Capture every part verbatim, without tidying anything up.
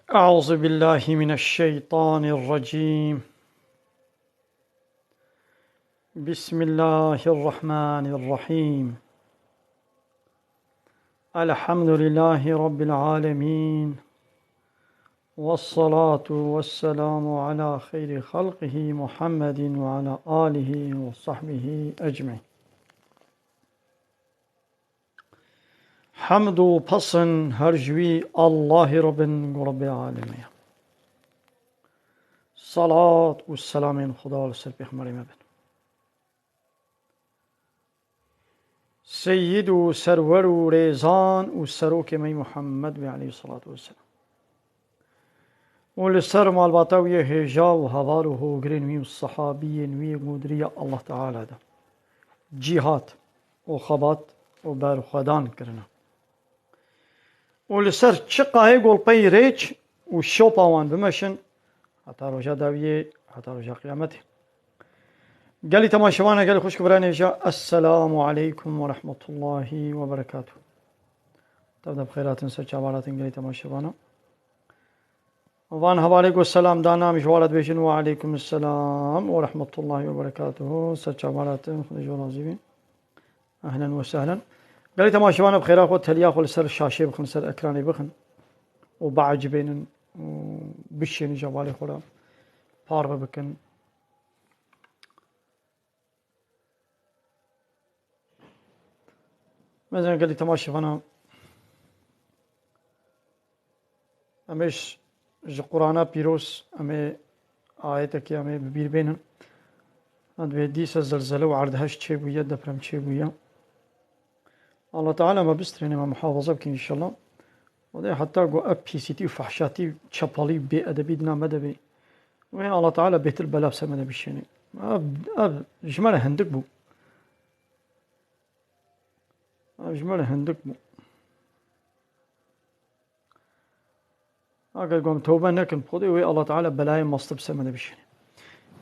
أعوذ بالله من الشيطان الرجيم. بسم الله الرحمن الرحيم. الحمد لله رب العالمين. والصلاة والسلام على خير خلقه محمد وعلى آله وصحبه أجمعين. Hemd û pesn her ji wî Allahî Reb in, ku Rebbê alemê ye. Salat û selamên Xuda li ser Pêxemberê me bin. Seyyid û serwer û rêzan û serokê me Muhammed be aleyhissalatu vesselam. Û li ser malbata wî yê hêja û heval û hogirên wî û sehabiyên wî yê godiriya Allah Teala de cîhat û xebat û berxwedan kirine. Û li ser çi qahê golpeyî rêç û şopa wan bimeşin, heta roja dawiyê, heta roja qiyametê. Gelî temaşevana, gelî xwişk û birayên hêja, Esselamu aleykum ve rahmetullahi ve berekatuh. Tev de bi xêr hatin, ser çavalatin gelî temaşevana. Van hevalê ku selam dana, em ji wan re dibêjin, "Ve aleykum selam ve rahmetullahi ve berekatuhu." Ser çavalatin, Xwedê ji we razî bî. Ehlen ve sehlen. Gelî temaşevana bi xêra xwe, teliya xwe li ser şaşê bixin, li ser ekranê bixin û biecibênin û bişênin ji hevalê xwe re parve bikin. Mezin gelî temaşevana, em ê ji, ji Qur'ana pîroz, em ê ayetekê em ê bi bîr bênin. Em dibê dîsa zelzele û erdhej çêbûye, deprem çêbûye. Allah Teala me bistrêne, me muhafaza bikin înşallah. Û dê heta ku ev pîsîtî û fehşatî û çepalî û bêedebî dina me de bê. Wê Allah Teala bêtir bela bi ser me de bişêne. Ev, ev ji me re hindik bû. Ev ji me re hindik bû. Eger ku em tewbe nekin, Xwedê wê Allah Teala belayê mast bi ser me de bişêne.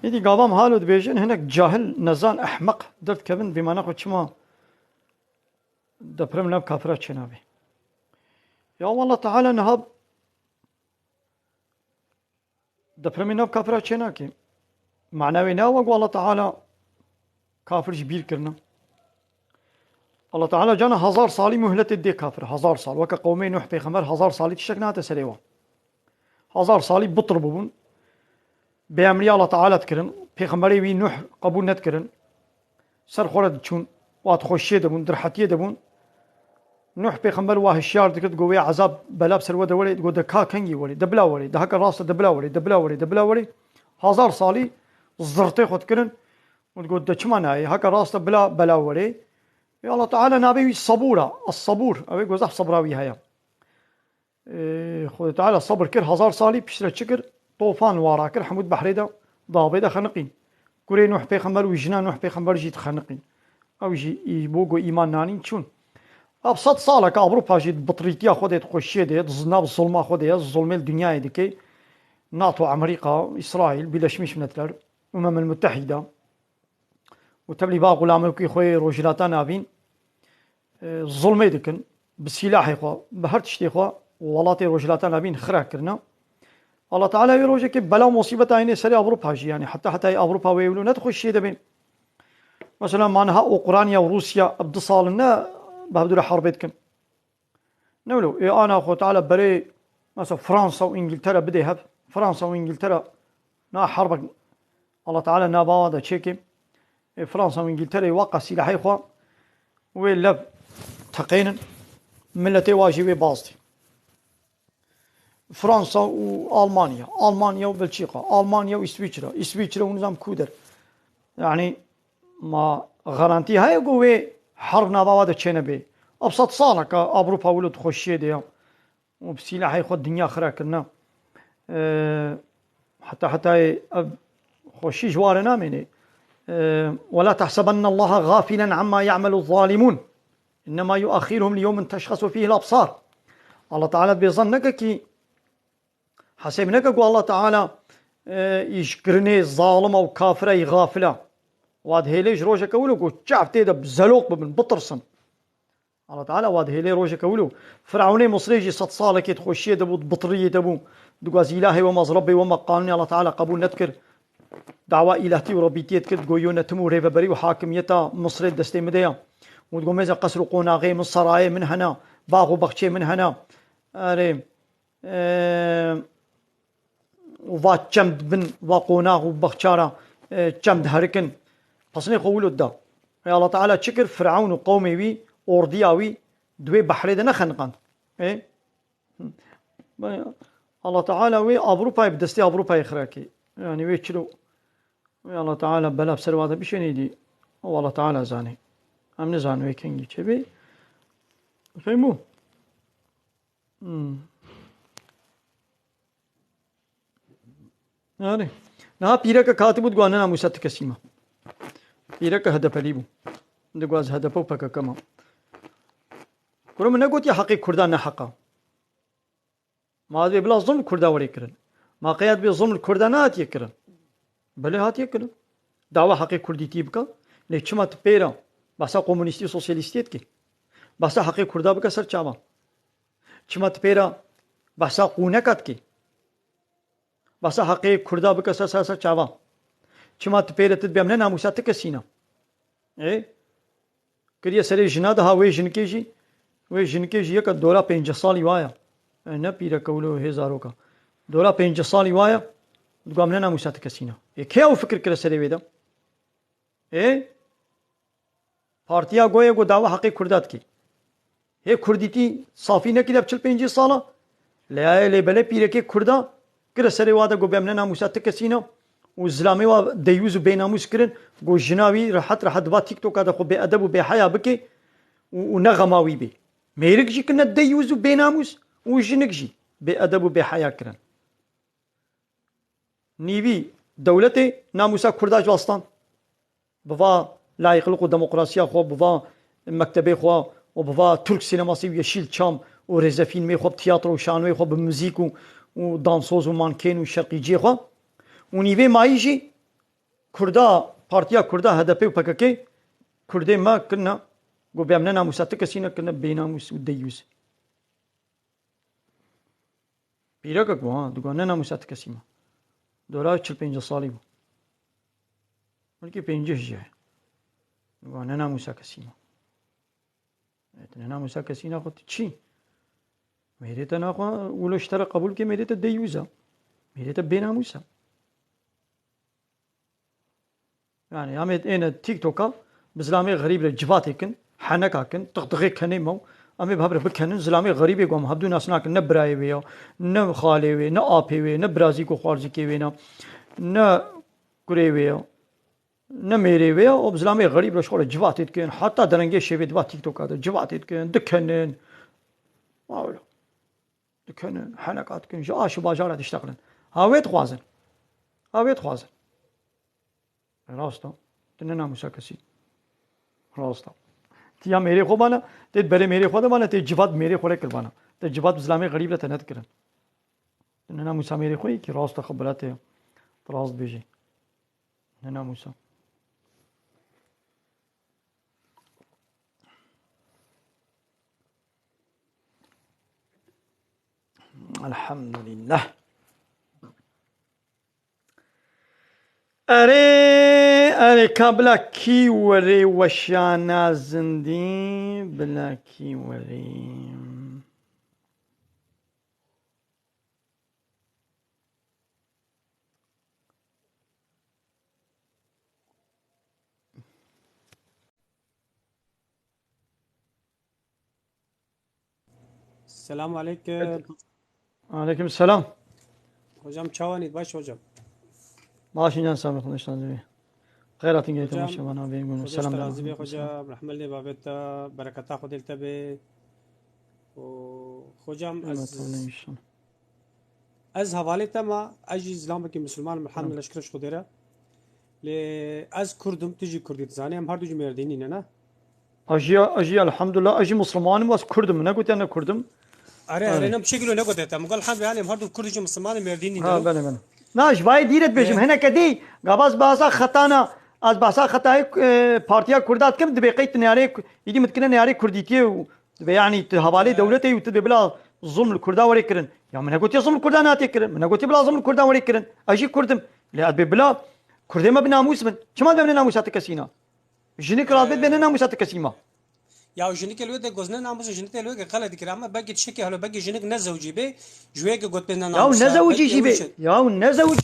Êdî gava em halo dibêjin, hinek cahil, nezan, ehmeq derdikevin, bêmane xwe çima deprem nav kafira çênabe. Ya Allah Teala niha depremê nav kafira çênake. Mana wê ne ew e ku Allah Teala kafir ji bîr kirine. Allah Teala cana hezar salî muhletê dê kafir, hezar sal. Weke qewmê Nuh pêxember hezar salî tiştek nehate serê wan. Hezar salî bitr bûbûn. Bêemrî Allah Teala dikirin. Pêxemberê wî Nuh qebûl nedikirin. Ser xwe re diçûn. Wa di xweşiyê de bûn, di rehetiyê de bûn. Nuh pêxember wa hişyar dikir, digot, "Wê ezab bela bi ser we de were." Digot, "De ka kengî were, de bila were, de heke rast e, de bila were, de bila were, de bila were." Hazar salî zirtê xwe dikirin û digot, "De çima nayê? Heke rast e, bila bela were." Ê Allah Teala navê wî Sabûr e. Es-Sabûr. Ew ê ku zehf sebra wî heye. Ê, Xwedê Teala sebir kir, hazar salî piştre çi kir? Tofan wara kir, hemû di behrê de, di avê de xeniqîn. Kurê Nuh pêxember û jina Nuh pêxember jî dixeniqîn. Ew jî î-, bo ku îman nanîn çûn. Ev sed sal e ke Ewropa jî di bitirîtiya xwe de, di xweşiyê de, di z-, nav zilma xwe de ye, zilmê li dinyayê dike. NATO, Amerîka, Îsraîl, Birleşmiş Milletler, Umemul Mutehîda. û tevlî ba xulamekî xwe yê Rojhilata Navîn, e, zulmê dikin, bi sîlahê xwe, bi her tiştê xwe welatê Rojhilata Navîn xira kirine. Allah Teala wê rojekê bela û musîbeta hînê serê Ewropa jî, yanî heta hetayê Ewropa wê wilo ne di xweşiyê de bê. Mesela ma niha Ukrayna û Rûsya ev du sal in ne bi hevdû re herbê dikin. Ne wilo, ê ana Xwe Teala berê, mesela Fransa û Îngiltere bidê hev. Fransa û Îngiltere na herbek Allah Teala nava wan de çêkê. Ê Fransa û Îngiltere waka sîlahê xwe wê lev teqênin, miletê wa jî wê baz dê. Fransa û Almanya, Almanya û Belçîka, Almanya û Îswîçre, Îswîçre û nizam ku der. Yanî ma garantî heye ku wê herb nava wa de çênebê? Ev sed saleka Ewropa wilo di xweşiyê de ya. Û bi sîlahê xwe dinya xira kirine. Ee, heta hetayê ev xweşî ji wa re namêne. Ee, "Ve la tehsebennallaha gafilen amma ya'melu zalimûn. İnnema yuaxxiruhum li yevmin teşxasu fihil absar." Allah Teala bêzan neke ki, hesêb neke ku Allah Teala, e, îşkirinê zalima û kafira yî gafila. Wa dihêlê ji rojeke wilo ku çav tê de bi zelok bibin, bitirsin. Allah Teala wa dihêlê rojeke wilo. Firavunê Misrê jî sed salekê di xweşiyê de bû, di bitiriyê de bû. Digwaz îlahê we maz, Rebbê we me qanûnê Allah Teala qebûl nedikir. Dawa îlahtî û Rebbîtiyê dikir, digo yönetim û rêveberî û hakimiyeta Misrê destê min de ya. Û digo mêze qesr û qonaxê min, serayê min hene, bax û baxçê min hene. Erê, e, û va çem dibin, va qonax û baxça re, e, çem diherikin. Pesnê xwe wilo dida. Ê Allah Teala çi kir? Firavun û qewmê wî, ordiya wî di wê behrê de nexeniqand. Ê? Hı. Allah Teala wê Ewropayê bi destê Ewropayê xira kê. Yanî wê çilo, wê Allah Teala bela bi ser wa de bişênî dî. Ew Allah Teala zanê. Em nizanin wê kengî çêbê. Fehmû? Hmm. Yani, niha pîreke hatibû, digwa ne namûsa ti kesî me. Pîreke HDPlî bû. Digwa ez HDP û PKK me. Kuro min negotiye heqê Kurda ne heqa. Ma divê bila zilm li Kurda were kirin. Ma qey divê zilm li Kurda nehatiye kirin. Belê hatiye kirin. Dawa heqê Kurdîtî bike. Lê çima tu pêra behsa komunîstî û sosyalîstiyê dikî? Behsa heqê Kurda bike ser çavan. Çima tu pêra behsa qûneka dikî? Behsa heqê Kurda bike ser, ser, ser çavan. Çima tu pêre tu dibê em ne namûsa ti kesî ne? Ê? Kiriye serê jina de ha wê jinikê jî, wê jinikê jî yeka dora pêncî salî wa ya. E, ne pîreke wilo hê zaroka. Dora pêncî salî wa ya, digwa em ne namûsa ti kesî ne. Ê, kê ew fikir kire serê wê de? Ê? Partiya goye go dawa heqê Kurda dikî. Hê Kurdîtî safî nekî de bi çil pêncî sala? Lê aye lê belê pîrekê Kurda kire serê wa de go bê em ne namûsa ti kesî ne û zilamê wa deyûz û bênamûs kirin, go jina wî rehet rehet va TikToka de xwe bêedeb û bêheya bike û, û ne xema wî bê. Mêrik jî kirine deyûz û bênamûs û jinik jî bêedeb û bêheya kirin. Nîvî dewletê namûsa Kurda ji astan. Bi va layîqlik û demokrasiya xwe, bi va mektebê xwe û bi va Türk sineması û Yeşilçam û rêzefîlmê xwe, bi tiyatro û şanoyê xwe, bi muzîk û, û dansoz û mankên û şerqîciyê xwe. Û nîvê mayî jî Kurda, Partiya Kurda, HDP û PKK Kurdê me kirine, got, bê em ne namûsa ti kesî ne, kirine bênamûs û deyûs. Pîreke ku, ha, digo ne namûsa ti kesî me. Dora çil pêncî salî bû. Belkî pêncî jî heye. Digo ne namûsa kesî me. E, tu ne namûsa kesî ne xwe tu çî? Mêrê te naxwe wilo ji te re qebûl ke mêrê te deyûz e. Mêrê te bênamûs e. Yani, em ê êne TikToka bi zilamê xerîb re civatê kin, heneka kin, tixtixê kenê me û em ê bi hev re bikenin, zilamê xerîbê ku em hevdû nas nakin, ne birayê wê ya, ne xalê wê, ne apê wê, ne birazîk û xwarzîkê wê ne, ne kurê wê ya, ne mêrê wê ya, û bi zilamê xerîb re ji xwe re civatê dikin, heta derengê şevê di va TikToka de civatê dikin, dikenin. Wawlo. Dikenin, heneka dikin, ji aş û bajara dişteqilin. Ha wê dixwazin. Ha wê dixwazin. Rast e. Tu ne namûsa kesî. Rast e. Tu ya mêrê xwe bana, tê berê mêrê xwe de bana, tê civat mêrê xwe re kir bana. Te civat bi zilamê xerîb re te nedikirin. Tu ne namûsa mêrê xwe yî kî rast e, xwe bila te ya. Tu rast dibêjî. Ne namûsa. Elhamdülillah. Erê, erê, ka bila kî werê weşana zindî, bila kî werê. Selamun aleyküm. Aleyküm selam. Hocam çawanî baş hocam. Baş incan sabit konuştan dibi. Xeyratın gelip Hocam, temaşa bana ve gün. Hocam Selam razı be aleyküm. Hocam. Rahmetli babet de bereketa Xudê te be. O, hocam Rahmet ez, eylesin. Ez hevalê te ma, ez jî Îslamekî Misilman im, elhamdulillah, şikir ji Xwedê re. Lê ez Kurd im, tu jî Kurd î, dizanî, em her du jî Mêrdînî ne, ne? Ez jî, ez jî, elhamdulillah, ez jî Misilman im, ez Kurd im, negotiye ne Kurd im. Are, are, Are. Ne, bi çi kilo negotiye te? Min got, elhamdulillah, em her du Kurd jî Misilman im, Mêrdînî ne, Ha, ne? Belê, belê. Na, ji vayê dîret bêjim, Ê. Hineke dî, gava ez behsa xetana, ez behsa xetayê, e, Partiya Kurda dikim, dibê qey tu neyarê, îdî min dikine neyarê Kurdîtiyê û Dibê, yanî tu hevalê dewletê yî û tu dibê bila zilm li Kurda were kirin. Ya min negotiye zilm li Kurda nate kirin. Min negotiye bila zilm li Kurda were kirin. Ez jî Kurd im. Lê ez dibê bila Kurdê me bi namûs bin. Çima dibê ne namûsa ti kesî na? Jinik radibê dibê ne namûsa ti kesî ma. Ya jinikê li wê de goz ne namûs, jinikê li wê ge xelet dikir. Ama belkî tiştekî helo, belkî jinik ne zewcî bê, ji wê ge got bê ne Ya namûsa. Ne zewcî Belkî jî ew bê. Jî. Ya ne zewcî.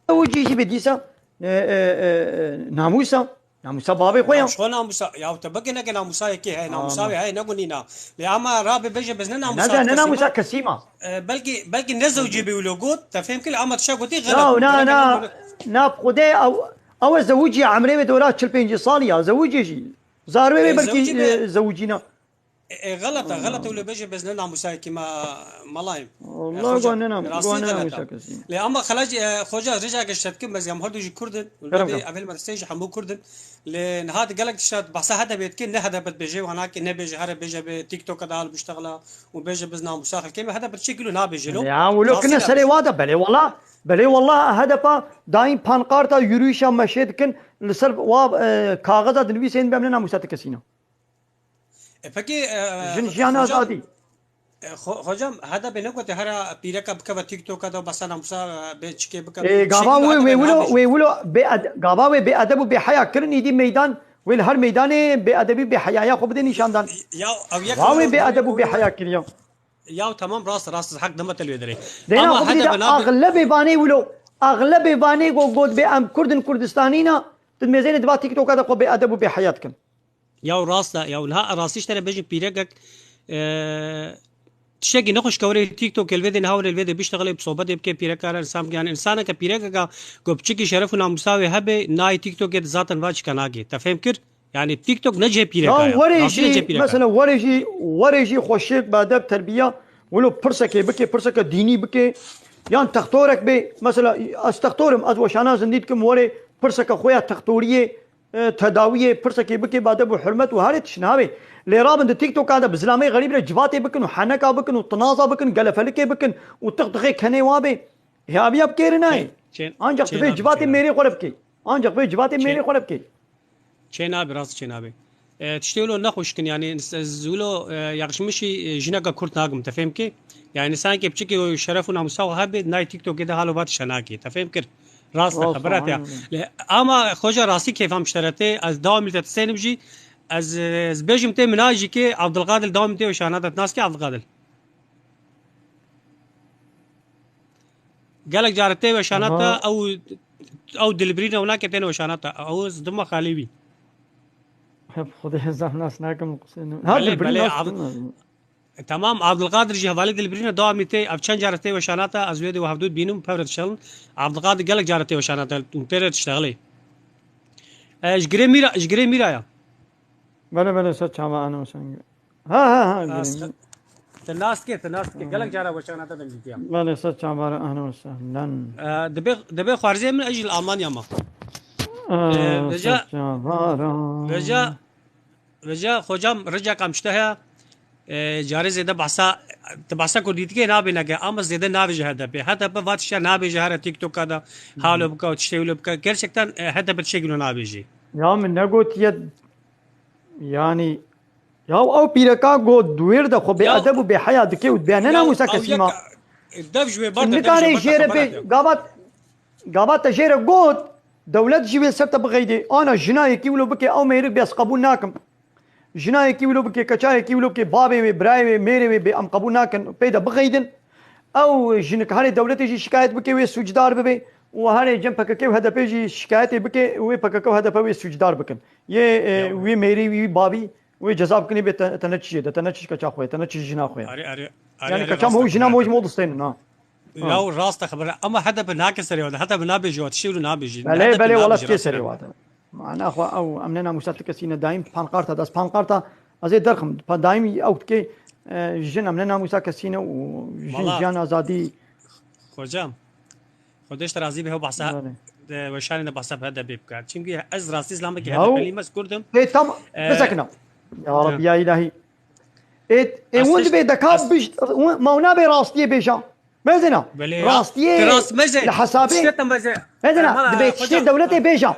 Zewcî jî bê dîsa. E, e, e, e, namûsa. Namûsa bavê xwe ya. Ya xwe namûsa, ya te bike neke namûsa yekê heye, namûsa wê heye, ne gunî na. Lê ama rabe bêje bez ne namûsa. Ne, ne namûsa kesî ma. E, belkî, belkî ne zewcî bî wilo got, te fêm kir, ama tişa gotî xelet. Ya, na, na, na, xwedê ew, ew e zewicî, emrê wê dora çil pêncî salî ya, zewicî jî. Zarwê wê belkî, e, zewicî na. E, e, xelet e, xelet e, wilo bêje bez ne namûsayekî me, malayim. Allah gwa ne nam-, gwa ne namûsa kesî. Lê ama xelaj, e, xoca rêca ke şetkin bez ya, em her du jî Kurd in. Kerem, kerem. Evêl me destê jî hemû Kurd in. Lê niha di gelek tişta behsa H D P dikin, ne H D P dibêje, wana ke nebêje, here bêje bi TikTok de hal biştexla û bêje biz namûsa xelkê me, H D P çi kilo nabêje lo. Ya, wilo kine serê wa de, belê wala, belê wala H D P dayîn pankarta, yürüyüşa meşê dikin, li ser wa, e, kaxeza dinivîsên bem ne namûsa ti kesî ne. E, pekî, e, Jin jiyan hocam, azadî. E, xo-, hocam, H D P negote hera pîreka bikeve TikToka da basa namsa, e, bê çikê bike. E, gava wê, wê wilo, wê wilo bê ed-, gava wê bê edeb û bê heya kirin, îdî meydan, wê li her meydanê bê edebî bê heyaya xwe bide nîşandan. Ya, ew yek Gava wê bê edeb û bê heya kiriya. Ya, tamam, rast, rast, hak dema te lê derê. Dêna Ama xwe bidî de H D P nabe- axlebê vanê wilo, axlebê vanê go-, got bê em Kurdin Kurdistanî na, tu mêzênê diva TikToka de xwe bê edeb û bê heya dikin. Yaw rast e, yaw niha rastî ji te re bêjim pîrekek, e, tiştekî nexweş ke were TikTok, li vê de niha were li vê de biştexile, bi sohbetê bike pîreka re, insan bike, yani insaneke pîrekeka ku piçikî şeref û namûsa wê hebe, nayê TikTokê de zaten va çika nake. Te fêm kir? Yani TikTok ne cihê pîreka Ya ya. Were Rastî ne cihê jî, pîreka. Mesela were jî, were jî xweşik, bi edeb, terbiya, wilo pirsekê bike, pirseke dînî bike, yan textorek bê, mesela ez textor im, ez weşana zindî dikim, were pirseke xwe ya textoriyê, e, tedawiyê, pirsekê bikê bi edeb û hurmet û herê tişt nabê. Lê rabin di TikToka de bi zilamê xerîb re civatê bikin û heneka bikin û tinaza bikin, gelefelikê bikin û tix tixê kenê wa bê. Hê aviya bikêrin nayê. Çê-, çê-, Ancak çê divê nabê, civatê çê nabê. Mêrê xwe re bikê. Ancak divê civatê Çê-, mêrê xwe re bikê. Çê nabê, rast çê nabê. E, tiştê wilo nexweş kin, yani, ez wilo, e, yakışmışî, e, jineka Kurd nakim, te fêm kê? Yani, sanki piçikê şeref û namusa xwe hebe, nayê TikTokê de halo va tişta nakê, te fêm kir? Rast e, Rast, xebera te ya. Aynen. Lê, ama xoca rastî keyfam ji te re tê, ez dawamî te tisênim jî, ez, ez bêjim tê min a jî kê, Abdulkadir dawamî tê weşana te, nas kê Abdulkadir? Gelek care tê weşana te, Aha. ew, ew dilbirîne û nake têne weşana te. Ew ez dima xalî bî. Hep Xwedê zaf nas nakim, qusê ne-, ha, Belê, dilbirîn belê, nas Abd-, kim? E, tamam, Abdulkadir jî hevalê dilbirîne dawamî tê. Ev çend care tê weşana te, ez wê de û hevdû bînim, pevre dişelin. Abdulkadir gelek care tê weşana te, û pê re diştexilê. E, ji girê mîra, ji girê mîra ya. Belê, belê, ser çava, ano, sen. Ha, ha, ha, Ha, girê. s-, te nas dike, te nas dike. Ha. Gelek cara weşana te dem dîtiya. Belê, ser çava, ahlan ve sehlen. Ee, dibê, dibê xwarzê min, ez jî li Almanya ma. Aa, Ee, veja, ser çava. veja, veja, xocam, rica kam işte heye. Ee, carê zêde bahsa, te bahsa kurdîtikê nabê neke, ama zêde nabêje H D P. H D P va tişta nabêje here TikToka da. Halo bika, tiştê wilo bika. Gerçekten, e, H D P tiştekî wilo nabêje. Ya min negotiye, yani, ya ew pîreka got di wêr de xwe bê Ya edeb û bê heya dike û bê ne Ya namûsa ew kesî yek ma. Dev ji wê ber de, dev ji wê ber de xeber nade. Gavat, gavat te jê re got, dewlet jî wê ser te bixeydê. Ana jina yekî wilo bike, ew mêrik bê, ez qebûl nakim. Jina yekî wilo bike, keça yekî wilo bike, bavê wê, birayê wê, mêrê wê bê, em qebûl nakin. Pê de bixeydin. Ew jinik herê dewletê jî şikayet bike, wê sûcdar bibe. Û herê cem P K K û H D P jî şikayetê bike, wê P K K û H D P wê sûcdar bikin. Yê, e, wê mêrî, wî bavî, wê ceza bikin, bê te, te ne çi jê de, te ne çi keça xwe, te ne çi jina xwe. Arê, arê, arê, yani arê, keça rast hov e, jina hov mol disteynin, ha. Law rast e xebere. Ama H D P nake serê wade. H D P nabêje wade. Tiştê wilo nabêje. Belê, belê, wala tikê serê wade. Mana xwe ew, em ne namûsa ti kesî ne, daîm pankarta, dest pankarta, ez ê derxim. Pa-, daîm ew tikê, e, jin, em ne namûsa kesî ne û jin, jiyan, azadî. Xocam, Xwedê ji te razî be, hew behsa, de weşanê de behsa bi H D P bikar. Çimkî ez rastî zilamekî H D P lî, ez kurd im. Ê, tam, e, bisekina. Ya Rabbi, ya îlahî. Ê, ê, hûn dibê deka bij-, hûn, ma hûn nabê rastiyê bêja. Mezina. Belê ya. Rastiyê li hesabê. Tiştê te meze. Mezina, dibê tiştê dewletê bêja.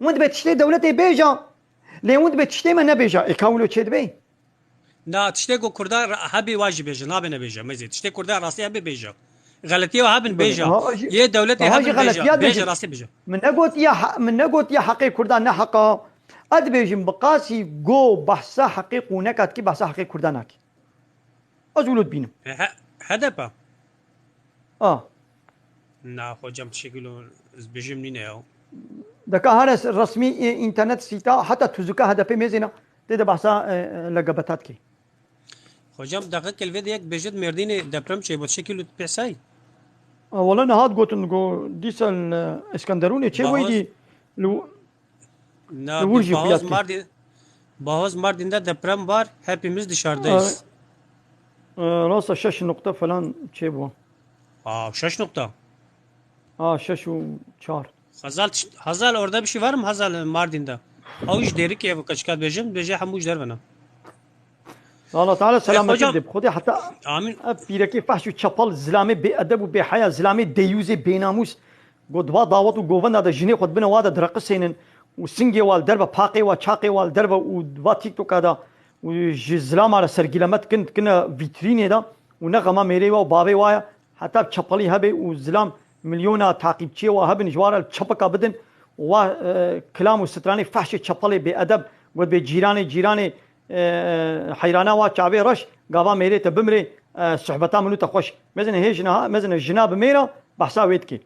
Hûn dibê tiştê dewletê bêja. Lê hûn dibê tiştê me nebêja. Ê, ka wilo çê dibê? Na, tiştê ku Kurda ra-, hebê wa jî bêje, nabe nebêje. Mezê, tiştê Kurda rastî hebê bêje. Xeletiyê wa hebin bêje. Yê dewletê hebin bêje. Bêje, rastî bêje. Min negotiye he-, min negotiye heqê Kurda ne heqa. Ez dibêjim bi qasî go behsa heqê qûneka dikî, behsa heqê Kurda nakî. Ez wilo dibînim. E, he-, H D P. A. Na, xocam, tiştekî lo ez bêjim nîne ya. Deka here resmî, e, înternet sîta, heta tuzika H D P mêzêna, tê de behsa, e, e, L G B T dikê. Xocam, deqekê li vê de yek bêje di Mêrdînê deprem çêbû, tiştekî lo pêsayî? A, wala niha digotin, go dîsa li Eskenderûnê çêbûyî dî, li Na, li wir jî Bahoz xuya dike. Mardin, Bahoz Mardin'de deprem var, hepimiz dışarıdayız. E, e, rasta şeş nokta falan çêbû. Aa, şeş nokta. Ha, şeş û çar. Hazal, Hazal, orada bir şey var mı Hazal, Mardin'de? Ew ji Dêrikê, ev keçika dibêjin, dibêje hemû ji derve ne. Allah Teala selametî bide. Xwedê heta ev pîrekê fehş û çepal, zilamê bêedeb û bêheya, zilamê deyûzê bênamûs, go di va dawet û govenda de jinê xwe dibine wa de direqisênin û singê wa li derve, paqê wa, çaqê wa li derve û di va TikToka de û ji zilama re sergîleme dikin, dikine vîtrînê de û ne xema mêrê wa û bavê wa ye. Heta çepalî hebe û zilam milyona taqîbçiyê wa hebin, ji wa re çepeka bidin û wa, e, kilam û stranê fehşê çepalê bêedeb, got bê cîranê, cîranê, e, heyrana wa çavê reş, gava mêrê te bimrê, e, sohbeta min û te xweş. Mezin hê jina, mezin jina bi mêra, behsa wê dikê.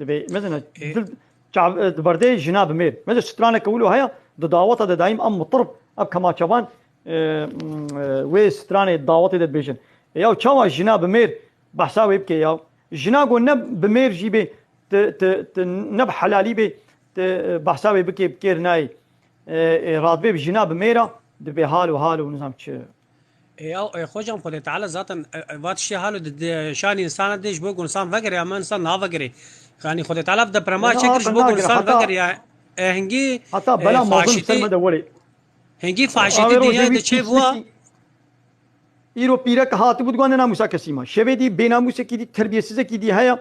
Dibê, mezin dil çav-, e, di berdê jina bi mêr. Mezin straneke wilo heye, di daweta de daîm em mutirib, ev kemaçevan, e, m, e, wê stranê dawetê de dibêjin. E, ya çawa jina bi mêr behsa wê bike ya? Jina go ne bi mêr jî bê, ti, ti, ti ne bi helalî bê, ti, e, behsa wê bikê, bi kêr nayê. E, e, radbê bi jina bi mêra, dibê hal û hal û nizam çi. E, ya, e, xocam, Xwedê Teala zaten, e, e, va tiştê halo di, di şanî insana dê ji bo ku insan vegere, ama insan navegere. Yani Xwedê Teala bi deprema çekir ji bo ku insan vegere ya. E, hingî, heta e, bela mazin ser me de werê. Hingî faşîtî dinyayê de çê bûa. Îro pîrek hatibû, digo ne namûsa kesî ma. Şevê dî bênamûsekî dî, terbiyesizekî dî heye.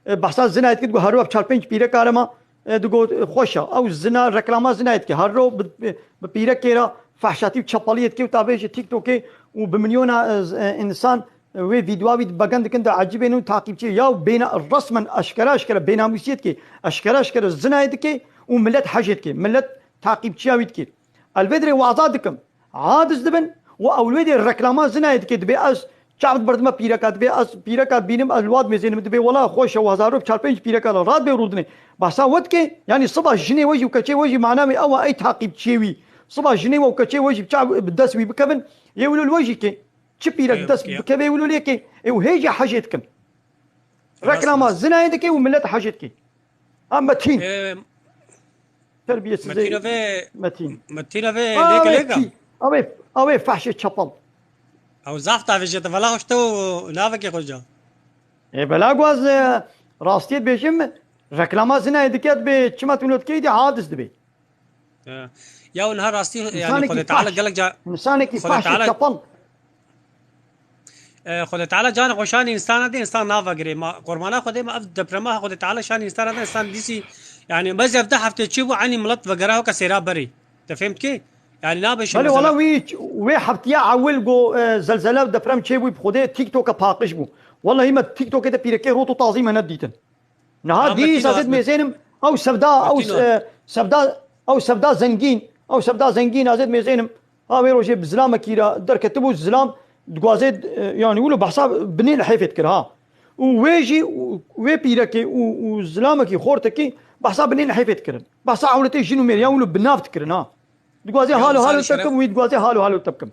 E, behsa zinayê dikir, digo her ro ev çar pênc pîrek are ma, e, digo, e, xweş e. Ew zina, reklama zinayê dike. Her ro bi, bi, bi pîrekê re fehşatî û çepaliyê dike û ta vê ji TikTokê û bi milyona, e, z-, e, însan, e, wê vîdyoa wî begen dikin, diecibênin û taqîbçî. Ya bêna-, resmen eşkere eşkere bênamûsiyê dike. Eşkere eşkere zinayê dike û millet hejê dike. Millet taqîbçiya wî dike. Ez li vê dirê waza dikim. Aciz dibin û ew li wê dê reklama zinayê dike, dibê ez çav diberdime pîreka, dibê ez pîreka dibînim, ez li wa dimêzênim, dibê wela xweş e, û hezar û çar pênc pîreka li rad bê rûdinê. Behsa we dike, yanî siba jinê we jî û keçê we jî mana wê ew e, ey taqîbçiyê wî. Siba jinê we û keçê we jî bi çav, bi dest wî bikevin, yê wilo li we jî ke. Çi pîrek dest bikeve, wilo lê ke. Ê û hê jî hejê dikin. Reklama zinayê dike û millet hejê dike. Ha, Metîn. Ee, Terbiyesizê Metîn eve, Metîn. Metîn eve lêke lêka. Ew ê, ew ê fehşê çepal. Ew zaf tavêje te vela hoşte û navekê xwe ca. E, bela guaz, e, rastiyê dibêjim, reklama zinayê dike dibê, çima tu notke dî hadis dibê. Ya, ya niha rastî, yani Xwedê Teala gelek ca-, insanekî fehşê çepal. E, Xwedê Teala canê xwe şanî însana de, însan navegirê. Ma qurbana Xwedê, ma ev deprema Xwedê Teala şanî însana de, însan dîsî, yani, mezef de heftê çi bû, enî milet vegera weke sêra berî. Te fêm dikê? Yani, nabe şi. Belê, wela wî, wê heftiya ewil go, e, zelzele û deprem çêbû, bi Xwedê TikToka paqij bû. Wellahî me TikTokê de pîrekê rot û tazî me nedîtin. Niha dîsa zêd mêzênim, ew sevda, ew, e, sevda, ew sevda zengîn, ew sevda zengîn a zêd mêzênim. Ha wê rojê bi zilamekî re derketibû, zilam digwazê, e, yanî wilo behsa binê lihêfê dikir ha. Û wê jî, û wê pîrekê û, û zilamekî xortekî behsa binê lihêfê dikirin. Behsa ewletê jin û mêriyan wilo bi nav dikirin ha. Digwazê halo halo te bikim, wî digwazê halo halo te bikim.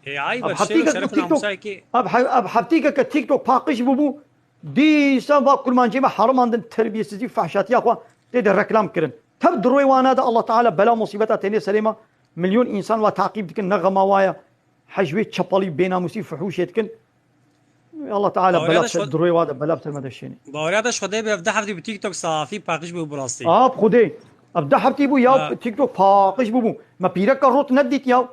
Ê, ayb e, Ev heftîkeke TikTok, ev he-, ev heftîkeke TikTok paqij bûbû, dîsa va kurmancê me herimandin terbiyesizî, fehşatiya xwe tê de reklam kirin. Tev di royê wana de Allah Teala bela musîbeta tênê serê me, milyon însan wa taqîb dikin, ne xema wa ye. Hej wê çepalî, bênamûsî, fuhûşê dikin. Allah Teala bela ser, di royê wa de bela bi ser me de şênê. Bawerî te ji Xwedê be, ev du heftî bi TikTok safî paqij bû bi rastî. Aa, bi Xwedê. Ev du heftî bû ya TikTok paqij bûbû. Me pîreka rot nedît ya.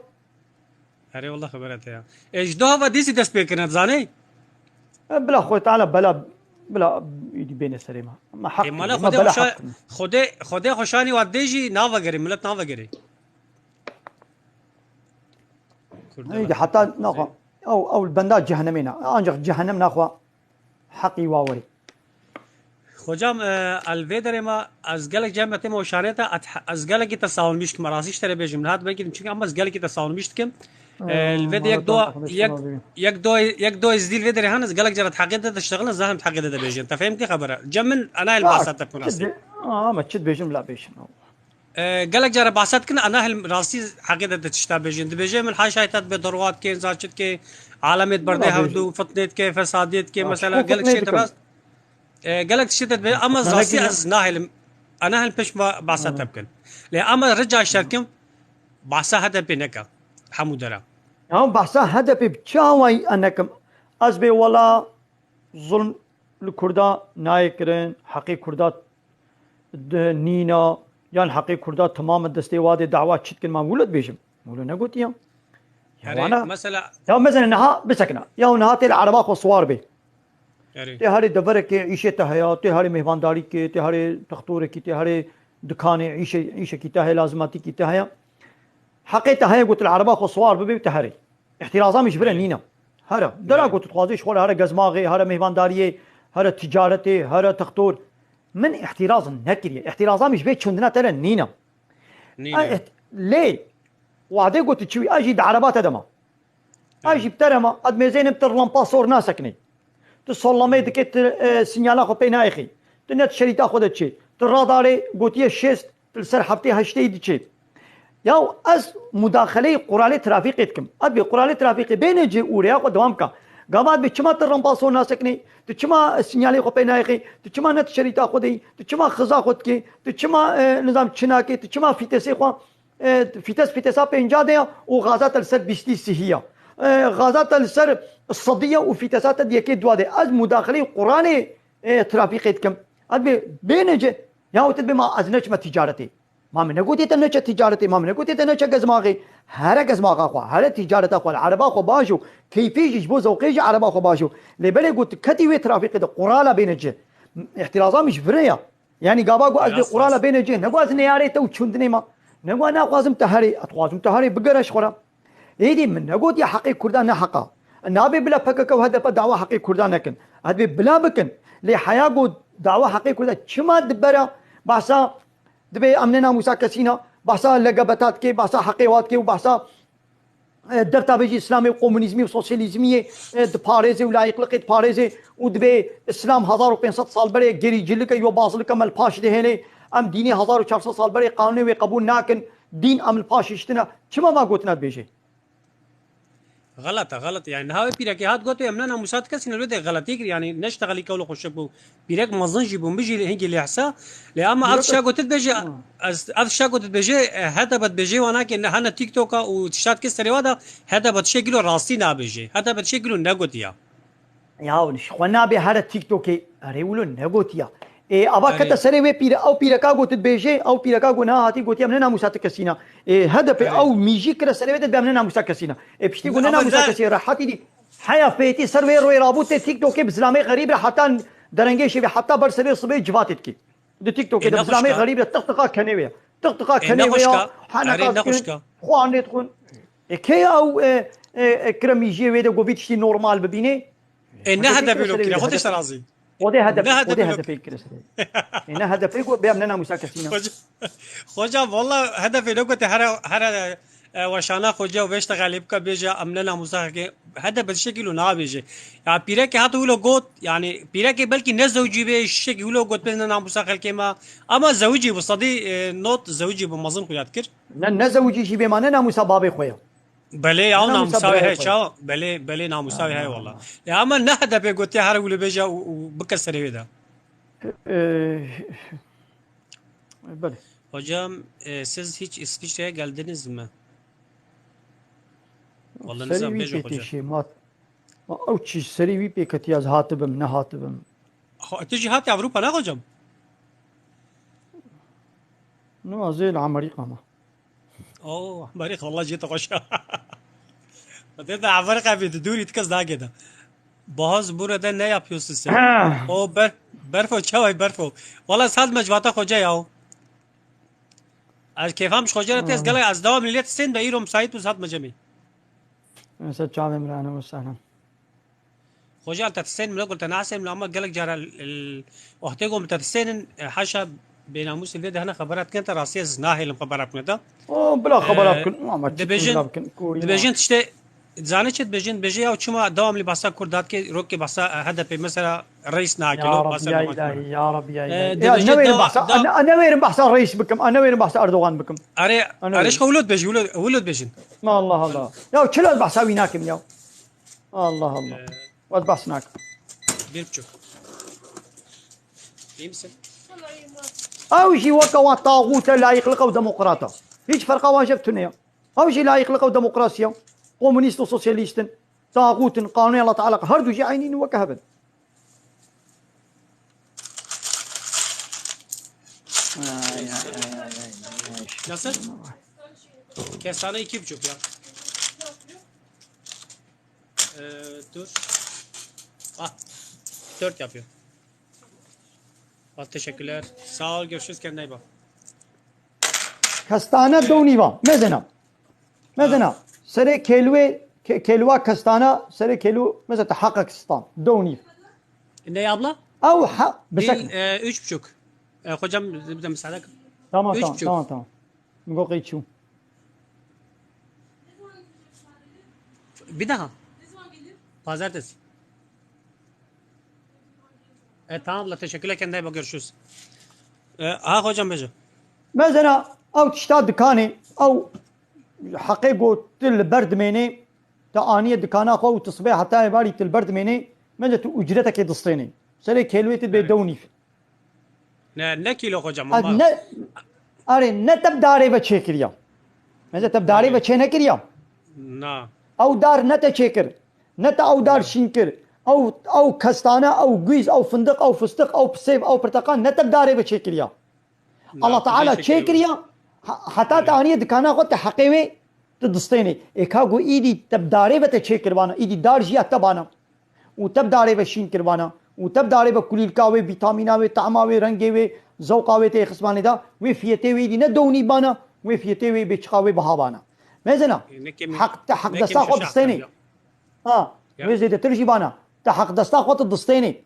Erê, wela xebera te ya. E, ji doha ve dîsî dest pê kirine, dizanî? E, bila Xwedê Teala bela, bila îdî bêne serê me. Me heq, e, mala Xwedê bela xweşa-, heq. Xwedê, Xwedê xweşanî wa dê jî navegerê, milet navegerê. Kurda Neydi, heta naxwa. Ew, ew li benda cehennemê ne. Ancak cehennem naxwa heqî wa werê. Hocam, e, el vê derê me ez gelek cem me têm oşanê te, ez gelekî te sawilmiş kim, rastî ji te re bêjim. Nihat belkî dim, çünkü ama ez gelekî te sawilmiş dikim. E, li vê de yek doa, yek, yek doa, yek doa zî li vê derê hene, ez gelek cara heqê de diştexilin, zahim heqê de dibêjin. Te fehmtî xebere? Cem min, ana el bahsa te kunasî. Ama çi dibêjim la bêjin. E, gelek cara behsa dikin, ana hil rastî heqê de di tişta bêjin. Dibêje min haşa te dibe derwa dike, zarçi dike, alemê berdê hevdu, fitnê dike, fesadê dike, mesela gelek şey te rast. E, gelek tiştê te dibe, ama rastî ez nahêlim, ana hil pêş behsa te bikin. Lê ama rica şerkim, behsa H D P neke, hemû dera. Ya behsa H D P bi çi awayî e nekim? Ez bê wela zulm li Kurda nayê kirin, heqê Kurda di nîna, yan heqê Kurda temam e destê wa dê dawa çi dikin, ma wilo dibêjim? Wilo negotiya. Ya Herê, wana, mesela ya mesela niha bisekina. Ya niha tê li ereba xwe siwar bê. Erê. Tê herê deverekê îşê te heye, tê herê mêhvandarîkê, tê herê textorekî, tê herê dikanê, îşe-, îşekî te heye, lazimatîkî te heye. Heqê te heye got li ereba xwe siwar bibê û te herê. Îhtîraza min ji vir e nîne. Here. Dera ku tu dixwazî ji xwe re here gezmaxê, here mêvandariyê, here ticaretê, here textor. Min îhtîraz nekiriye. Îhtîraza min ji vê çundina te re nîne. Nîne. Ay, îht-, lê wadê ku tu çiwî, ez jî di ereba te de ma. Ez jî bi te re ma, ez mêzênim tu lampa sor nasekinî. Tu sollamê dikê, tu, e, sinyala xwe pê nayêxî. Tu ne tu şerîta xwe de çê. Tu radarê gotiye şêst, tu li ser heftê heştê diçê. Ya ez mudaxeleyê quralê trafîqê dikim. Ez bê quralê trafîqê bêne cê û rêya xwe dewam bike. Gava ez bê çima tu rampa sor nasekinî? Tu çima sinyalê xwe pê nayêxî? Tu çima ne tu şerîta xwe deyî? Tu çima xiza xwe dikê? Tu çima, e, nizam çi nakê? Tu çima fîtesê xwe, e, fîtes fîtesa pênca de ya û gaza te li ser bîstî sihî ya? E, gaza te li ser sedî ya û fîtesa te di yekê dua de. Ez mudaxeleyê quralê, e, trafîqê dikim. Ez bê bêne cê. Ya û tu dibê ma ez neçime ticaretê. Ma min negotiye te neçe ticaretê, ma min negotiye te neçe gezmaxê. Here gezmaxa xwe, here ticareta xwe, li ereba xwe baş û keyfê jî ji bo zewqê jî ereba xwe baş û. Lê belê got ketî wê trafîqê de qurala bêne cê. Îhtiraza min ji vir e ya. Yanî gava got ez dê qurala bêne cê. Ne got ez neyarê te û çundinê ma. Ne got naxwazim te herê. Ez dixwazim te herê bigere ji xwe re. Êdî min negotiye heqê Kurda ne heqa. Nabê bila P K K û H D P dawa heqê Kurda nekin. Ez dibê bila bikin. Lê heya got dawa heqê Kurda çima dibera behsa Dibê em ne namûsa kesî ne, behsa L G B T dikê, behsa heqê wa dikê û behsa, e, derta vê jî Îslamê û komunîzmî û sosyalîzmiyê, e, diparêzê û layîqliqê diparêzê û dibê Îslam hezar û pênc sed sal berê gerîcilike, yobazilike me li paş dihêlê, em dînê hezar û çar sed sal berê qanûnê wê qebûl nakin, dîn em li paş hiştine. Çima va gotina dibêjê? Xelet e, xelet e. Yani niha wê pîrekê hat got, em ne namûsa ti kesî ne, wê de xeletî kir. Yani neştexelî kewlo xweşik bû. Pîrek mezin jî bû, min jî hingî lê hesa. Lê ama ev tişa got dibêje, ez, ev tişa got dibêje, e, H D P dibêje wana ke ne hene TikTok-a û tişta dike serê wa da, H D P tişekî lo rastî nabêje. H D P tişekî lo negotiya. Ya ji xwe nabê here TikTokê. Erê wilo negotiya. Ê, ava kete serê wê pîre, ew pîreka got dibêje, ew pîreka got niha hatî gotiye em ne namûsa ti kesî ne. Ê, H D P ew mîjî kire serê wê de dibê em ne namûsa kesî ne. Ê, piştî got ne namûsa kesî rehetî dî. Heya fêtî ser wê royê rabû tê TikTokê bi zilamê xerîb re heta derengê şevê heta ber serê sibê civatê dikî. Di TikTokê de bi zilamê xerîb re tiqtiqa kenê wê. Tiqtiqa kenê wê ya. Heneka dikin. Xwan lê dixwin. Ê, kê ya ew, e, e, e, kire mîjiyê wê de got vî tiştî normal bibînê? E, ne H D P lo kire, xwe tişte razî. Xwedê H D P, Ne H D P Xwedê lo- H D P kire serê. E, ne H D P got, bê em ne namusa kesî ne. Xoca, xoca, valla H D P lo gote here, here, e, weşana xoca û veşte xelê bika bêje, em ne namusa xelkê. H D P tiştekî lo nabêje. Ya pîrekê hat wilo got, yani pîrekê belkî ne zewcî bê, tiştekî wilo got, bê ne namusa xelkê me. Ama zewicî bû, sedî, e, not zewicî bû, mezin xuya dikir. Ne, ne zewicî jî bê ma ne namusa babê xwe ya. Belê, ew Ne namusa namusa wê birayê heye xwe ya. çawa? Belê, belê namusa wê heye wala. Ya ama ne H D P gotiye here wilo bêje û, û bike serê wê de. Ee, belê. Hocam, e, siz hiç İsviçre'ye geldiniz mi? Vallahi Serî nizam wî bêje pê hoca. têşê mat. Ma ew çi serî wî pê ketiya ez hatibim, nehatibim. Ho-, tu jî hatî Avrupa ne hocam? No, ez ê li Amerîka me. Oo, Amerîka, vallahi cihê te xweş e. Te de Amerîka bê, tu dûrî, tu kes nagê de. Boğaz burada ne yapıyorsun sen? O ber-, berfo, çaway berfo. Vallahi saet me civata xoca ya. Ez kêfam ji xoca re tez gelek, ez dewa millet sên de îro müsait bû saet me cemî. Mesela çavê min, ehlen ve sehlen. Xoca, te tisên min, gul te nasên min, ama gelek cara, l-, l-, wextê ku min te tisênin, e, haşa bênamûsê vê de hene xebera dikin te, rastî ez nahêlim xebera bikin te. O, bila xebera E, bikin, ama çi dibêjin, bila bikin, kurî dibêjin ma. tiştê, zanî çi dibêjin, dibêje ya çima dewamlî bahsa Kurd dakê, rokê bahsa, e, H D P mesela reis nakilo, Ya Rabbi, bahsa ya Erdoğan ilahi, kilo. ya Rabbi, ya E, ilahi. Ya, dibêje newêrim dewa-, bahsa, dewa- ne, newêrim bahsa reis bikim, a, newêrim bahsa Erdoğan bikim. Are, A, newêrim. are, ji xwe wilo dibêjî, wilo, wilo dibêjin. Allah Allah. Ya, çilo ez bahsa wî nakim ya. Allah Allah. Ee, Waz bahs nak. Bir buçuk. İyi misin? Ew jî weke wan taxût e, layîqliq ew demokrat e. Hiç ferqa wan ji hev tune ye. Ew jî layîqliq ew demokrasî ye. Komûnîst û sosyalîst in. Taxût in, qanûnê Allah Teala, her du jî eynî ne weke hev in. Ay, ay, ay, ay, ay, ay. Nasıl? Kestane iki buçuk ya. Ee, dur. Ah, dört yapıyor. Bak, teşekkürler. Sağ ol, görüşürüz, kendine iyi bak. Kestane do nîva. Mezena. Mezena. Ha. Serê kêlwê, ke-, kêlwa kestana, serê kêlû, mezeta heqek stan. Do nîv. Ne abla? Ew ha, Bir, bisekne. e, üç buçuk. E, hocam, bir de müsaade. Tamam, Üç tamam, buçuk. tamam, tamam. Min got qey çû. Bir daha. Pazartesi. E, tamam la, teşekkürler, kendine iyi bak, görüşürüz. E, ha hocam, bêje. Mezena, ew tişta dikanê, ew heqê got tu li ber dimênê, te aniye dikana xwe û tu sibê heta êvarî tu li ber dimênê, meze tu ucretekê distênê. Serê kêlwê tu dibê Evet. dew nîv. Ne, ne kîlo hocam, Ez ama ne, erê, ne te bi darê ve çêkiriya. Meze te bi darê ve çê nekiriya. Na. Ew dar ne te çêkir. Ne te ew dar şîn kir. Ew, ew kestane, ew gûz, ew findiq, ew fistiq, ew sêv, ew pirteqal ne te bi darê ve çêkiriya. Na, Allah Teala çêkiriya. Ha-, heta te aniye dikana xwe te heqê wê tu distênê. Ê ka ku îdî te bi darê ve te çêkiribana, îdî dar jî ya te bana. Û te bi darê ve şîn kiribana, û te bi darê ve kulîlka wê, vîtamîna wê, tahma wê, rengê wê, zewqa wê tê xismanê de, wê fiyetê wê dî ne dewnî bana, wê fiyetê wê bê çiqa wê biha bana. Mezena, E, ne kemî, heq, te heq ne desta kemî xwe şaş distênê. Ya. Ha, Ya. wê zêdetir jî bana. Te heq desta xwe tu distênê.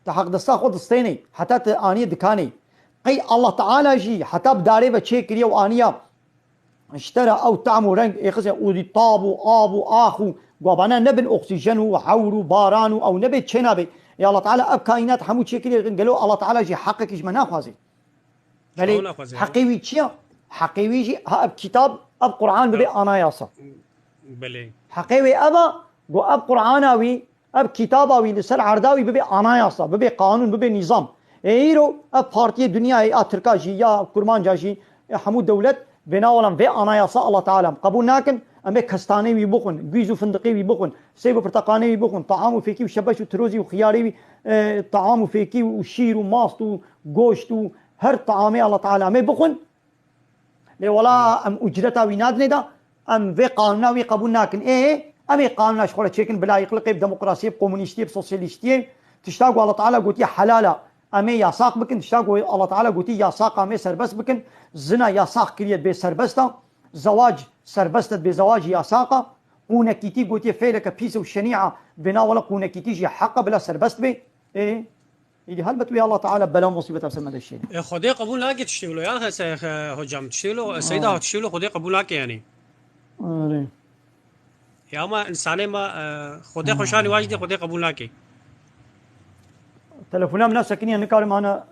Te heq desta xwe distênê. Heta te aniye dikanê. Qey Allah Teala jî heta bi darê ve çê kiriye û aniya Ji te re ew tam û reng êxize û dî tab û av û ax û gavana nebin oksîjen û hewr û baran û ew nebê çê nabê. Ê Allah Teala ev kaînat hemû çêkiriye, gelo Allah Teala jî heqekî ji me naxwaze? Belê, Çawa naxwaze ya? Heqê wî çi ya? Heqê wî jî ha ev kitab, ev Quran bibe Ya. anayasa. Belê. Heqê wê ev a, go ev Qurana wî, ev kitaba wî li ser erda wî bibe anayasa, bibe qanûn, bibe nîzam. Ê îro ev partiyê dinyayê, a Tirka jî, ya Kurmanca jî, ê hemû dewlet vê nawalan vê anayasa Allah Teala em qebûl nakin, em ê kestanê wî bixwin, gûz û findiqê wî bixwin, sêv û pirteqanê wî bixwin, taam û fêkî û şebeş û tirozî û xiyarê wî, e, taam û fêkî û şîr û mast û goşt û her taamê Allah Teala em ê bixwin. Lê wela em ucreta wî nadinê de, em vê qanûna wî qebûl nakin. Ê, em ê qanûna ji xwe re çêkin, bi layîqliqê, bi demokrasiyê, bi komunîstiyê, bi sosyalîstiyê. Tişta ku Allah Teala gotiye helal e, em ê yasaq bikin. Tişta ku Allah Teala gotiye yasaq e, em ê serbest bikin. Zina yasaq kiriye, bê serbest e. Zewac serbest e, bê zewacî yasaq e. qûnekîtî gotiye fêleke pîs û şenî'a, vêna wela qûnekîtî jî heq e bila serbest bê. Ê, îdî helbet wê Allah Teala bela û musîbeta ser me de şêne. E, Xwedê qebûl nake tiştê wilo ya, e, se-, e, hocam, tiştê wilo, e, Seyda, tiştê wilo Xwedê qebûl nake yani. Erê. Ya ama insanê me, e, Xwedê xweşanî wa jî dê Xwedê qebûl nake. Telefona min a sekiniye, nikarim ana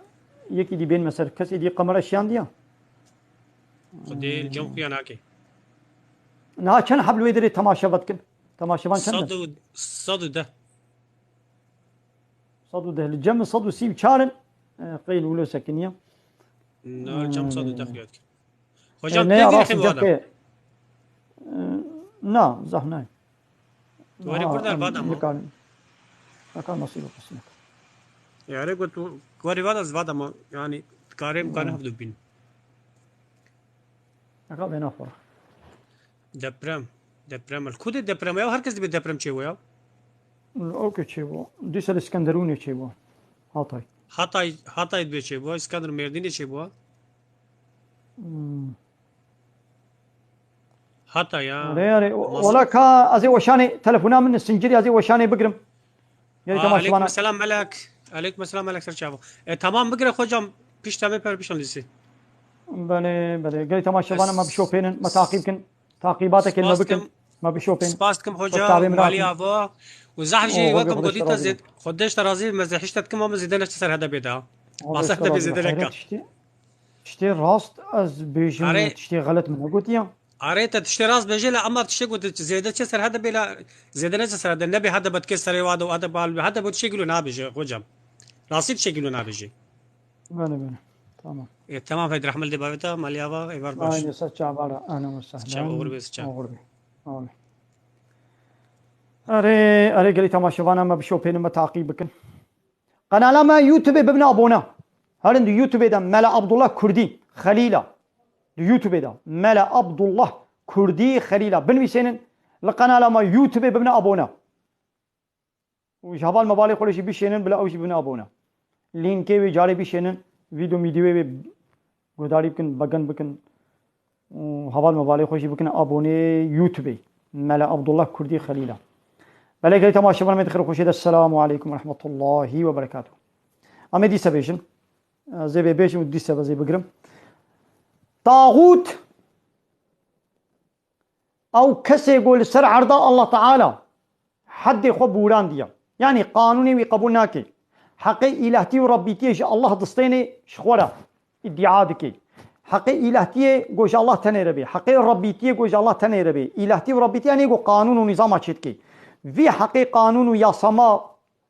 yekî dî bên me ser. Kesê dî kamera şiyandiya. Xwedê li cem xuya nake. Niha çend heb li wê derê temaşeva dikin? Temaşevan çend in? Sed û, sed û deh. Sed û deh. Li cem min sed û sî û çar in. E, qey li wilo sekiniye. Na, li cem sed û deh xuya dikin. E, hocam, ne ya, tê rast dîrxê cem vada? Pê. E, na, zehf nayê. Tu warê kur der vada ma? Nikarim. Naka nasîb û qismet. Yarê ku tu warê vada, ez vada ma, yani, karê imkanê hevdu bîn. Naka bêna xwe. Deprem. Deprem. Li ku dê deprem ya? Her kes dibê deprem çêbû ya. Li Oke çêbû. Dîsa li Skenderûnê çêbû. Hatay. Hatay, Hatay dibê çêbû. Skenderûn Mêrdînê çêbû. Hmm. Hata ya. Erê, erê. Wala ka ez ê weşanê telefona min sincirî ez ê weşanê bigirim. Gelî temaşevana. Aleykum selam Melek. Aleykum selam Melek ser çava. E, tamam bigire hocam. Pişta me per pişan lisi. Belê, belê. Gelî temaşevana me bişopênin, me taqîb kin. Taqîbatekê me bikin. Me bişopên. Spas dikim hoca, malî ava. Û zehf jî wekim gotî te zêd-, Xwedê ji te razî, me zê hişte dikim ama zêde neçe ser hede bê de. Ma ser hede bê zêde neka. Tiştê, tiştê rast ez bêjim, tiştê xelet min negotiye. Arê te tiştê rast bêjê le ama tiştê ku zêde çi ser hede bê le, zêde neçe ser hede, nebê hede be dikê serê wa de û hede bal be, hede be tiştê gilo nabêje hocam. Rastî tiştê gilo nabêje. Belê, belê. Tamam. E, tamam, heydi rehmet lê bavê te, malî ava, êvar baş. Aynı saç çavara, ahlen ve sehlen. Saç çava, oxir bê, saç çava. Oxir bê. Amin. Erê, erê gelî temaşevana me bişopênin, me taqîb bikin. Qenala me YouTube bibine abone. Herin di YouTube de Mela Abdullah Kurdî Xelîla. Di YouTube de Mela Abdullah Kurdî Xelîla. Binivîsênin li qenala me YouTube bibine abone. Û ji heval mevalê xwe re jî bişênin, bila ew jî bibine abone. Lînkê wê carê bişênin, vîdeo mîdewê wê guhdarî bikin, begin bikin. Û heval mevalê xwe jî bikin abonê YouTubeê. Mela Abdullah Kurdî Xelîla. Belê gelî temaşevan me dixêr xweşê de. Selamu aleykum ve rahmetullahi ve berekatuh. Em ê dîse bêjin. Ez ê vê bêjim û dîse ez ê bigirim. Taxût Ew kesê ku li ser erda Allah Teala heddê xwe bûrandiye. Yanî qanûnê wî qebûl nake. Heqê îlahtî û rebbîtiyê ji Allah distênê ji xwe re îdia dike. Heqê îlahtiyê ku ji Allah tenê re bê. Heqê rebbîtiyê ku ji Allah tenê re bê. Îlahtî û rebbîtiyê yanî ku qanûn û nîzama çêdike. Vî heqê qanûn û yasama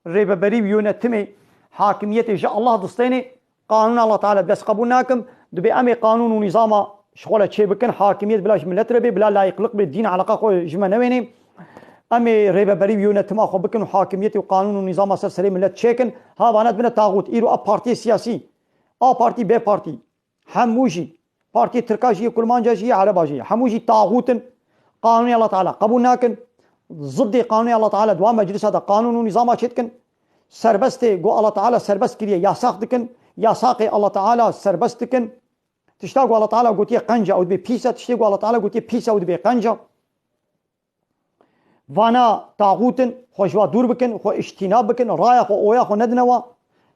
rêveberî û yönetimê, hakimiyetê ji Allah distênê, qanûna Allah Teala dest qebûl nakim, dibê em ê qanûn û nîzama ji xwe re çê bikin, hakimiyet bila ji milet re bê, bila layiqliq bê, dîn eleqa xwe ji me newênê. Em ê rêveberî û yönetima xwe bikin û hakimiyetê û qanûn û nîzama ser serê milet çêkin, ha vane dibine taxût. Îro ev partiyê siyasî, A partî, B partî, Hemû jî, partiyê Tirka jî yê, Kurmanca jî yê, Ereba jî yê. Hemû jî taxût in. Qanûnê Allah Teala qebûl nakin. Ziddê qanûnê Allah Teala di wan meclisa de qanûn û nîzama çê dikin. Serbestê ku Allah Teala serbest kiriye, yasax dikin. Yasaqê Allah Teala serbest dikin. Tişta ku Allah Teala gotiye qenc e, ew dibê pîs e. Tiştê ku Allah Teala gotiye pîs e, ew dibê qenc e. Vana taxût in, xwe ji wa dûr bikin, xwe îctînab bikin, raya xwe, oya xwe nedine wa.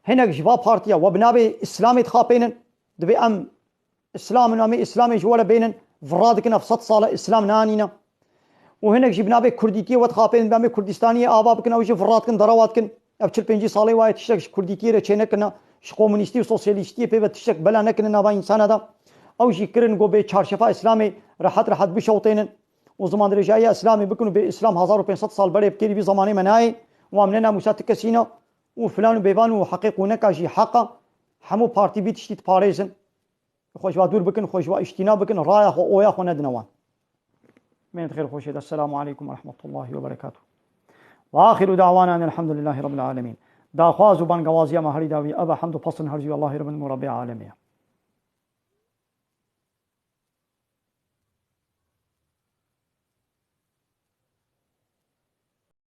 Hinek ji va partiya we bi navê Îslamê dixapênin. Dibê em Îslam in, em ê Îslamê ji we re bênin. Vira dikin, ev sed sal e Îslam neanîne. Û hinek jî bi navê Kurdîtiyê we dixapênin, dibê em ê Kurdistaniyê ava bikin, ew jî vira dikin, derewa dikin. Ev çil pêncî salê wa ye tiştek ji Kurdîtiyê re çênekirine, ji komunîstî û sosyalîstiyê pê ve tiştek bela nekirine nava însana de. Ew jî kirin ku bê çarşefa Îslamê rehet rehet bişewtênin. Û zimandirêjahiya Îslamê bikin û bê Îslam hezar û pênc sed sal berê bi kêrî vî zemanê me nayê û em ne namûsa ti kesî ne û filan û bêvan û heqê qûneka jî heq e. Hemû partî vî tiştî diparêzin. Xwe ji wa dûr bikin, xwe ji wa îştîna bikin, raya xwe, oya xwe nedine wan. Mênet xêr xweşê de. Selamu aleykum ve rahmetullahi ve berekatuh. Ve axiru da'wana enelhamdülillahi rabbil alemin. Daxwaz û bangewaziya me herî dawî ev e, hemd û pesn her jî Allahê Rebin û Rebbê alemê ye.